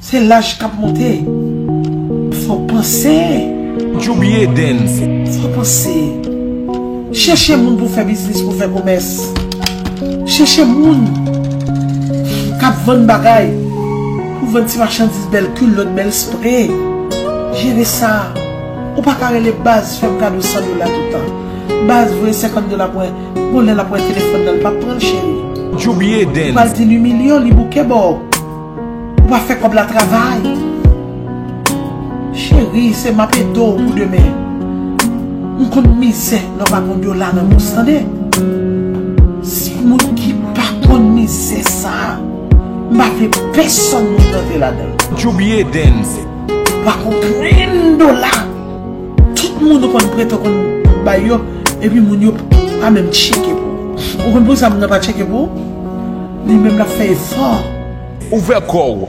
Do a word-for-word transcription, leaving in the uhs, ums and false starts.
Se laj k ap monte. Fò w panse. Djoubye Dance. Fò w panse. Chèche moun pou fè biznis, pou fè komès. Chèche moun k ap vann bagay. Pou vann ti machandiz, bèl kilòt, bèl spre. Jere sa. Ou pa ka rele baz fè m kado san dola toutan. Baz voye senkant dola pou mwen. Bon, lè l ap wè telefòn nan, l p ap pran l, cheri. Djoubye Dance. Ou pral di l imilye w, li bouke ba w. Ou pa fè kòb la travay. Cheri, se m ap ede w pou demen. M konn mizè lè w pa gon dola nan bous, tande. Si moun ki pa konn mizè sa, m pa vle pèsonn moun rantre ladan l. Djoubye Dance. Ou pa gon grenn dola. Tout moun ou konn prete, ou konn bay yo, epi moun yo pa menm tcheke pou ou. Ou konn poukisa moun nan pa tcheke pou ou? Li menm l ap fè efò. Ouvè kò w,